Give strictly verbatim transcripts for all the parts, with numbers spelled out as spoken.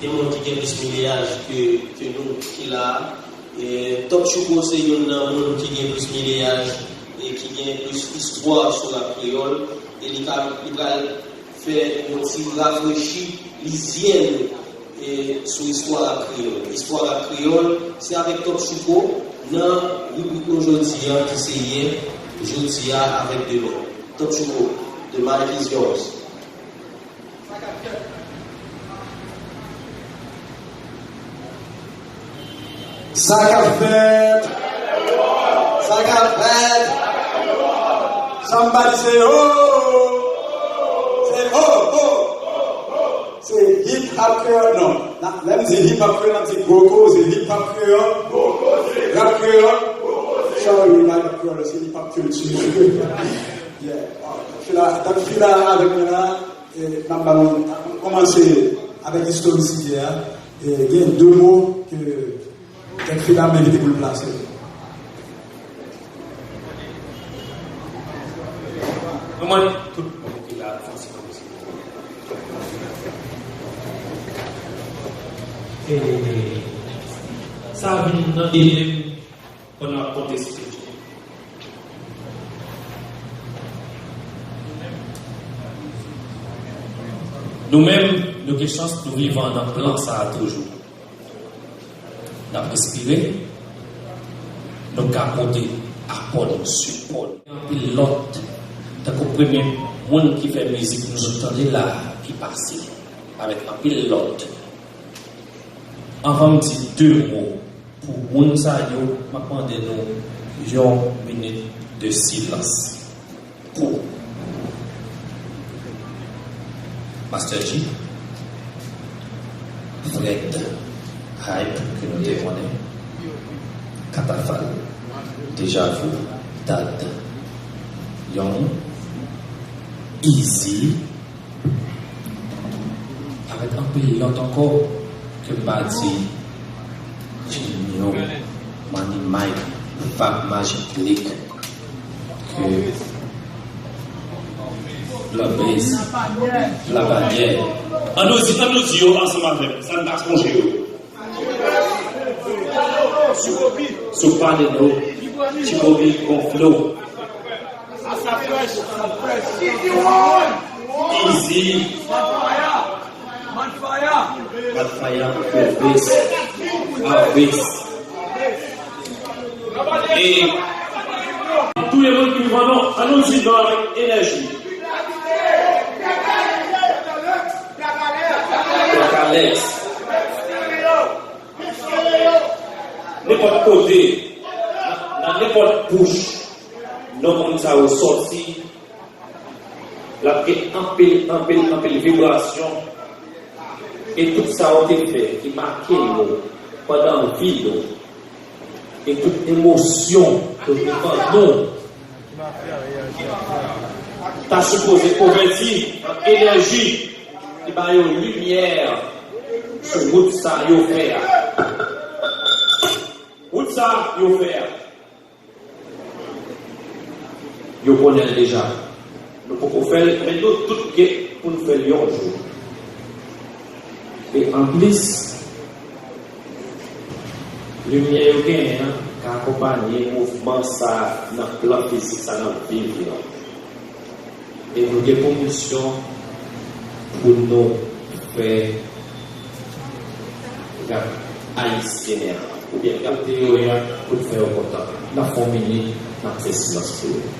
Gen moun ki gen plis mileyaj ke, ke nou ki la a. E, Top Chouko se youn nan moun ki gen plis mileyaj e ki gen plis istwa sou rap kreyòl. E li ka, li pral fè yon ti rafrechi lizyè nou e, sou istwa rap kreyòl. Istwa rap kreyòl, se avèk Top Chouko nan ribrik nou jodi a, ki se yè, jodi a avèk demen. Top Chouko, the mic is yours. Sa k ap fèt? Sa k ap fèt? Somebody say ho! Say ho, ho! Se hip hop kreyòl, non. Lè m di hip hop kreyòl, m ap di gwo koze hip hop kreyòl, rap kreyòl. Sorry, pa rap kreyòl, se hip hop culture. Yeah. Tèt fila, tèt fila avèk mwen la, e, n ap ba nou, n ap kòmanse avèk istorisite a. E, gen de mo ke Tèt fila, m envite pou l plase. Nou mande tout moun ki la fè yon ti pòz. E, sa vin nan dilèm pandan n ap konteste. Nou menm, nou gen chans nou vivan nan plan sa a toujou. N ap respire, nou ka pote apò nou, sipò nou. Anpil lòt, tankou premye moun ki fè mizik nou sot tande la a, ki pase, avèk anpil lòt. Anvan m di de mo pou moun sa yo, m ap mande nou yon minit de silans. Pou Master G, Fred, Hype, ke nou te konnen, Katafal, Deja Vu, Tad, Young, Easy, avèk anpil lòt ankò ke m pa di, Jimio, Money Mike, Fab Magic Click, ke Labèz, Labanyè. An nou di, an nou di yo ansanm avè m, sa n pa sonje yo. Sou, sou pale nou, Tchibobi gon flow. Easy. Mad Fire, Fabes, Aves. E tou le moun ki vivan non, an nou di non avèk enèji. Black Alex. Nenpòt kote, nan, nan nenpòt bouch, non moun sa yo sòti, l ap gen anpil, anpil, anpil vibrasyon. E tout sa yo te fè ki make yo pandan vi yo. E tout emosyon yo te ban nou ta sipoze konvèti an enèji ki ba yo limyè sou wout sa yo fè a. Wout sa yo fè a. Yo konnen l deja. Nou poko fè l, men nou tout gen pou n fè l yon jou. E anplis, limyè yo genyen an ka akonpanye mouvman sa a nan plan fizik sa n ap viv lan. E nou gen pou misyon pou nou fè rap ayisyen an, oubyen rap te yo ye a, pou n fè yo kontan. N ap fè yon minit, n ap fè silans pou yo.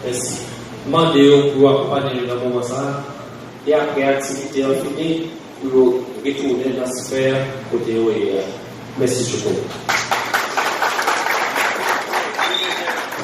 Mèsi. M mande yo pou yo akonpanye nou nan moman sa a. E apre aktivite an fini, pou yo retounen nan sfè kote yo ye a. Mèsi Chouko.